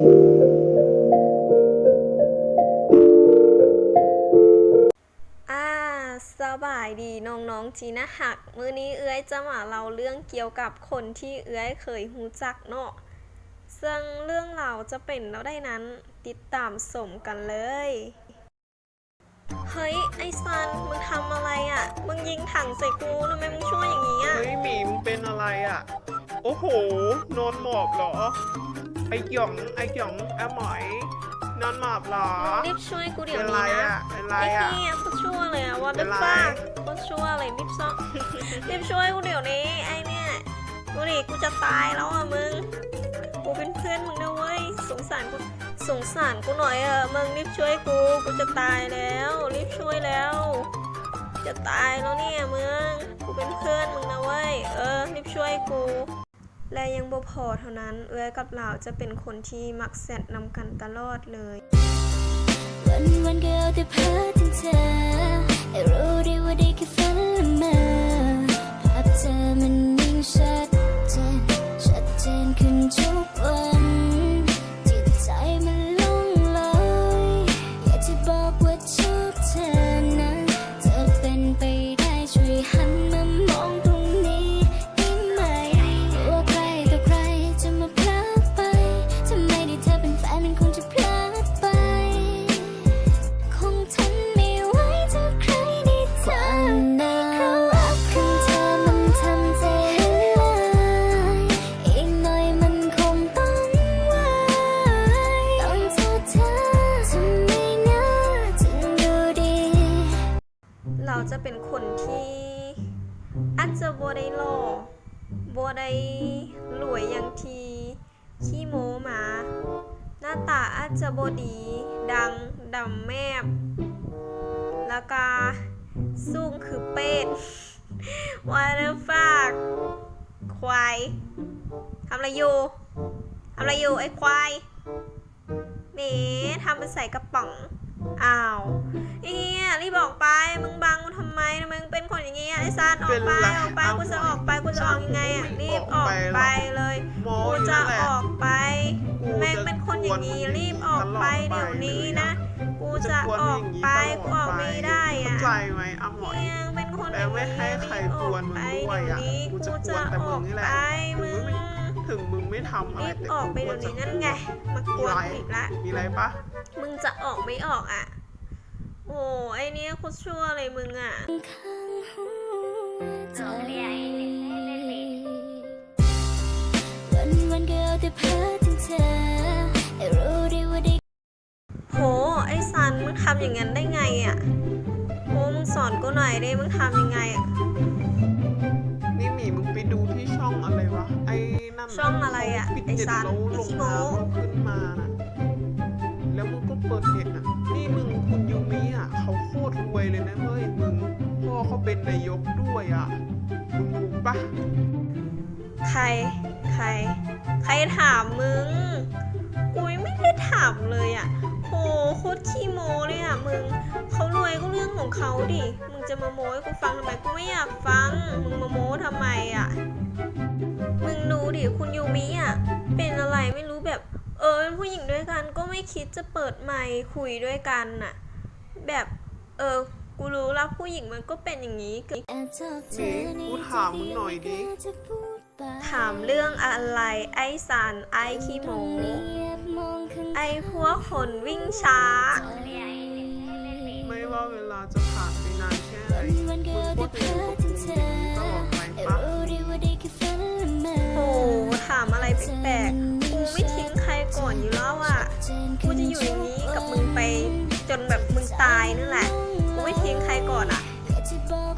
ອາ ສະບາຍດີນ້ອງໆທີ່ໜ້າຮັກ, ມື້ນີ້ເອື້ອຍຈະມາເລົ່າເລື່ອງກ່ຽວກັບຄົນທີ່ເອື້ອຍເຄີຍຮູ້ຈັກເນາະ, ເຊິ່ງເລື່ອງລາວຈະເປັນແນວໃດນັ້ນ ຕິດຕາມຊົມກັນເລີຍ. ເຮີ້ຍ ໄອ້ຊັນ ມຶງທຳອະໄລອະ? ມຶງຍິງຖັງໃສ່ກູ ທຳໄມມຶງຊົ່ວຢ່າງນີ້ອະ? ເຮີ້ຍ ໝີ ມຶງເປັນອະໄລອະ? ໂອ້ໂຫ ນອນໝອບເຫລອ? ໄອ້ຫຍອງ ໄອ້ຫຍອງ ອາໝອຍ ນອນໝອບເຫລອ? ມຶງຣີບຊ່ວຍກູດຽວນີ້ນະ. ເປັນໄລອະ? ເປັນໄລອະ? ໄອ້ເຫຍ ໂຄດຊົ່ວເລີຍອະ What the fuck ໂຄດຊົ່ວເລີຍ. ຣີບຊ່ວຍ ຣີບຊ່ວຍກູດຽວນີ້ ໄອ້ເຫຍ. ດູດິ ກູຈະຕາຍແລ້ວອະມຶງ, ກູເປັນເພື່ອນມຶງນະເວີຍ, ສົງສານກູ ສົງສານກູໜ້ອຍເອີ ມຶງຣີບຊ່ວຍກູ ກູຈະຕາຍແລ້ວ, ຣີບຊ່ວຍແລ້ວ, ຈະຕາຍແລ້ວເນຍມຶງ, ກູເປັນເພື່ອນມຶງນະເວີຍ, ເອີ ຣີບຊ່ວຍກູ. ແລະຍັງບໍ່ພໍເທົ່ານັ້ນ, ເອື້ອຍກັບລາວຈະເປັນຄົນທີ່ມັກແຊັດນຳກັນຕະຫຼອດເລີຍ. ວັນໆກໍເອົາແຕ່ພາເຖິງເທີ ໃຫ້ຮູ້ໄດ້ວ່າໄດ້ແຄ່ຝັນລະເມີ ພາບເທີມັນຍິ່ງຊັດເຈນ ຊັດເຈນຂຶ້ນທຸກວັນ ຈິດໃຈມັນຫຼົງໄຫຼ ຢາກຈະບອກວ່າຊົບເທີນະ ເທີເປັນໄປໄດ້ ຊ່ວຍຫັນມາມອງຕົງນີ້ໄດ້ໄໝ? ຕົວໃກຕໍ່ໃກຈະມາພລາກໄປ ທຳໄມໄດ້ເທີເປັນແຟນມັນຄົງຈະພລາດໄປ ຄົງທົນໄມ່ໄຫວ ຖ້າໃຜໄດ້ເທີ ຄວາມໜາວອັບຂອງເທີມັນທຳໃຈລະລາຍ ອີກໜ້ອຍມັນຄົງຕ້ອງວາຍ ຕ້ອງໂທດເທີ ທຳໄມໜ້າຈຶ່ງດູດີ. ລາວຈະເປັນຄົນທີ່ອາດຈະບໍ່ໄດ້ຫຼໍ່ ບໍ່ໄດ້ລວຍຢ່າງທີ່ ຂີ້ໂມ້ມາ, ໜ້າຕາອາດຈະບໍ່ດີດັ່ງດຳແມບ ແລ້ວກະສູງຄືເປດ What the fuck ຄວາຍ ທຳໄລຢູ່? ທຳໄລຢູ່ ໄອ້ຄວາຍ? ເມ ທຳເປັນໃສ່ກະປ໋ອງ. ອ້າວ ອີເຫຍ ຣີບອອກໄປ ມຶງບັງກູທຳໄມ? ທຳໄມມຶງເປັນຄົນຢ່າງນີ້? ໄອ້ຊານ ອອກໄປ ອອກໄປ ກູຈະອອກໄປ ກູຈະອອກຍັງໄງອະ? ຣີບອອກໄປເລີຍ ກູຈະອອກໄປ. ແມ່ງເປັນຄົນຢ່າງນີ້ ຣີບອອກໄປດຽວນີ້ນະ ກູຈະອອກໄປ ກູອອກໄມ່ໄດ້ອະ. ເປັນຄົນຢ່າງນີ້ ຣີບອອກໄປດຽວນີ້ ກູຈະອອກໄປ ມຶງ ເຖິງມຶງໄມ່ທຳອະໄລ ແຕ່ກູກໍຈະ ນັ້ນໄງ ມາກວນກູອີກລະ ມີໄລປະ? ມຶງຈະອອກໄມ່ອອກອະ. ໂອ້ ໄອ້ເນຍໂຄດຊົ່ວເລີຍມຶງອະ. ໂຫ ໄອ້ຊັນ ມຶງທຳຢ່າງນັ້ນໄດ້ໄງອະ? ໂອ້ ມຶງສອນກູໜ້ອຍເດ້ ມຶງທຳຍັງໄງອະ? ນີ້ໝີ ມຶງໄປດູທີ່ຊ່ອງອະໄລວະ ໄອ້ນັ້ນ ຊ່ອງອະໄລອະ? ໄອ້ຊັນ ໄອ້ຂີ້ໂມ້ ຂຶ້ນມານະ ແລ້ວມຶງກໍເປີດເນັດນະ. ນີ້ມຶງ ຄຸນຢູມິອະ ເຂົາໂຄດລວຍເລີຍນະເວີຍມຶງ ພໍ່ເຂົາເປັນນາຍົກດ້ວຍອະ ມຶງຮູ້ປະ? ໃຄ ໃຄ ໃຄຖາມມຶງ? ກູຍັງໄມ່ໄດ້ຖາມເລີຍອະ. ໂຫ ໂຄດຂີ້ໂມ້ເລີຍອະມຶງ. ເຂົາລວຍກໍເລື່ອງຂອງເຂົາດິ ມຶງຈະມາໂມ້ໃຫ້ກູຟັງທຳໄມ? ກູບໍ່ຢາກຟັງ ມຶງມາໂມ້ທຳໄມອະ? ມຶງດູດິ ຄຸນຢູມິອະ ເປັນອະໄລໄມ່ຮູ້ ແບບ ເອີ ເປັນຜູ້ຍິງດ້ວຍກັນ ກໍໄມ່ຄິດຈະເປີດໄມຄຸຍດ້ວຍກັນນະ ແບບ ເອີ ກູຮູ້ລະ ຜູ້ຍິງມັນກໍເປັນຢ່າງນີ້. ມີ ກູຖາມມຶງໜ້ອຍດິ ຖາມເລື່ອງອະໄລ ໄອ້ຊານ ອ້າຍຂີ້ໂມ້? ໄອ້ພວກຄົນວິ່ງຊ້າ ໄມ່ວ່າເວລາຈະຜ່ານໄປນານແຄ່ໃດ ມຶງກໍຈະຢູ່ກັບກູຕະຫຼອດໄປປະ? ໂຫ ຖາມອະໄລແປກໆ ກູໄມ່ຖິ້ມໃຄກ່ອນຢູ່ແລ້ວອະ ກູຈະຢູ່ຢ່າງນີ້ກັບມຶງໄປຈົນແບບມຶງຕາຍນັ້ນແຫຼະ ກູໄມ່ຖິ້ມໃຄກ່ອນອະ.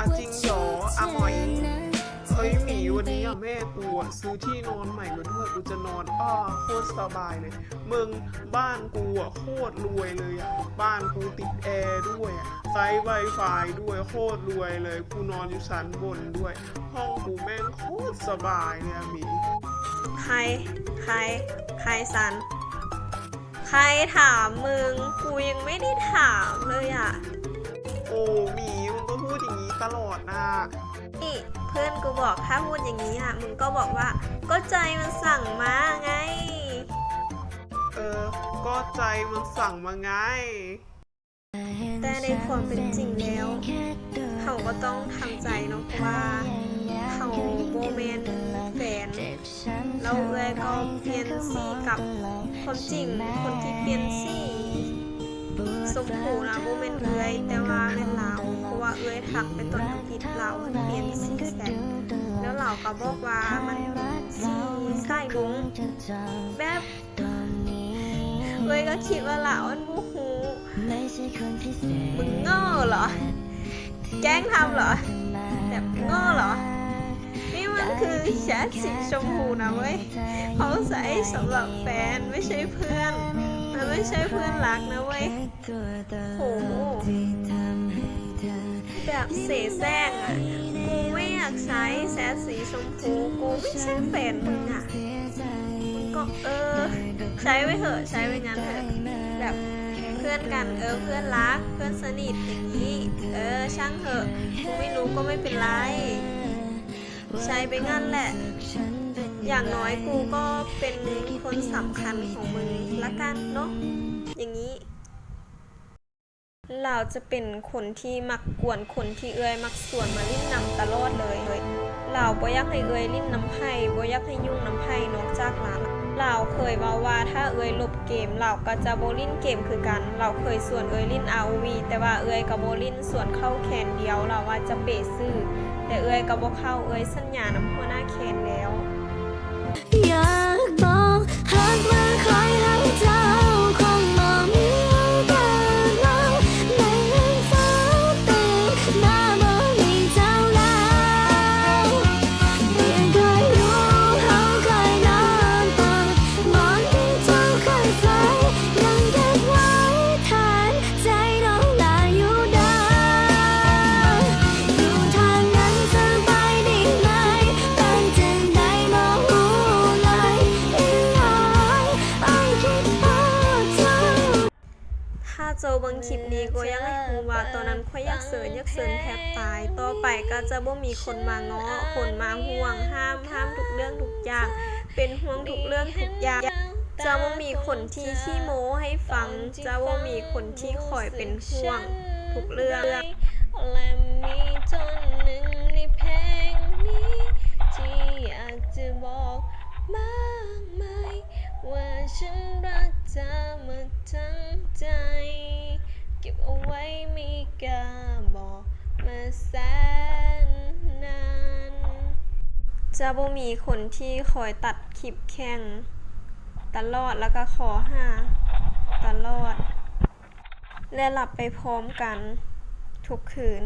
ອາຈິງເຫລອ ອາໝອຍ? ເຮີ້ຍ ໝີ ວັນນີ້ອະ ແມ່ກູອະຊື້ທີ່ນອນໃໝ່ມາດ້ວຍ ກູຈະນອນ ອ້າ ໂຄດສະບາຍເລີຍ. ເບິ່ງ ບ້ານກູອະ ໂຄດລວຍເລີຍອະ ບ້ານກູຕິດແອດ້ວຍອະ ໃຊ້ໄວຟາຍດ້ວຍ ໂຄດລວຍເລີຍ. ກູນອນຢູ່ຊັ້ນບົນດ້ວຍ ຫ້ອງກູແມ່ງໂຄດສະບາຍເລີຍອະ ໝີ. ໃຄ ໃຄ ໃຄຊັ້ນ? ໃຄຖາມມຶງ? ກູຍັງໄມ່ໄດ້ຖາມເລີຍອະ. ໂອ້ ໝີ ມຶງກໍພູດຢ່າງນີ້ຕະຫຼອດນະ. ນີ້ ເພື່ອນກູບອກ ຖ້າພູດຢ່າງນີ້ອະ ມຶງກໍບອກວ່າ ກໍໃຈມັນສັ່ງມາໄງ. ເອີ ก็ใจมันสั่งมาไง แต่ในความเป็นจริงแล้ว เฮาก็ต้องทำใจเนาะ เพราะว่าเฮาบ่แม่นแฟน แล้วเอื้อยก็เปลี่ยนสีกับ ความจริงคนที่เปลี่ยนสีชมพูนะบ่แม่นเอื้อย แต่ว่าแม่นลาว เพราะว่าเอื้อยทักไปตอนทำอิฐ ลาวเปลี่ยนสีแชท แล้วลาวก็บอกว่ามันสีสายรุ้ง แบบ เอื้อยก็คิดว่าลาวมันบ่ฮู้ มึงโง่เหรอ แกล้งทำเหรอ แบบโง่เหรอ นี่มันคือแชทสีชมพูนะเว้ย เขาใช้สำหรับแฟน ไม่ใช่เพื่อน มันไม่ใช่เพื่อนรักนะเว้ย โห แบบเสแสร้งอะ กูไม่อยากใช้แชทสีชมพู กูไม่ใช่แฟนมึงอะ มึงก็ เออ ใช้ไปเถอะ ใช้ไปงั้นเถอะ แบบเพื่อนกัน เออ เพื่อนรัก เพื่อนสนิทอย่างนี้ เออ ช่างเถอะ กูไม่รู้ก็ไม่เป็นไร ใช้ไปงั้นแหละ อย่างน้อยกูก็เป็นคนสำคัญของมึงละกันเนาะ อย่างนี้ ลาวจะเป็นคนที่มักกวนคนที่เอื้อยมักชวนมาหลิ้นนำตลอดเลย ลาวบ่อยากให้เอื้อยหลิ้นนำไผ บ่อยากให้ยุ่งนำไผนอกจากลาว ลาวเคยเว้าว่าถ้าเอื้อยลบเกม ลาวก็จะบ่หลิ้นเกมคือกัน ลาวเคยชวนเอื้อยหลิ้น อาร์โอวี แต่ว่าเอื้อยก็บ่หลิ้น ชวนเข้าแคนเดียว ลาวว่าจะเปะซื่อ แต่เอื้อยก็บ่เข้า เอื้อยสัญญานำหัวหน้าแคนแล้ว อยากบอกฮักเมื่อใครให้เจ้า คงบ่มีใครเกินเรา ในเรื่องฟ้าเต็มหน้าบ่มีเจ้าแล้ว เพียงเคยอยู่ เฮาเคยนอนตอน หมอนที่เจ้าเคยใส่ ยังเก็บไว้แทน ใจน้องหลายอยู่เด้อ อยู่ทางนั้นสบายดีไหม เป็นจั่งใดบ่ฮู้เลย อีหยังอ้ายคิดฮอดเจ้า ถ้าเจ้าเบิ่งคลิปนี้ก็อยากให้ฮู้ว่าตอนนั้นข้อยอยากเซิน อยากเซินแทบตาย ต่อไปก็จะบ่มีคนมาเงาะ คนมาห่วง ห้าม ห้ามทุกเรื่องทุกอย่าง เป็นห่วงทุกเรื่องทุกอย่าง จะบ่มีคนที่ขี้โม้ให้ฟัง จะบ่มีคนที่คอยเป็นห่วงทุกเรื่อง และมีท่อนหนึ่งในเพลงนี้ ที่อยากจะบอกมากมาย ว่าฉันรักเธอมาทั้งใจ เก็บเอาไว้ไม่กล้าบอกมาแสนนาน จะบ่มีคนที่คอยตัดคลิปแข่งตลอด แล้วก็ขอหาตลอด และหลับไปพร้อมกันทุกคืน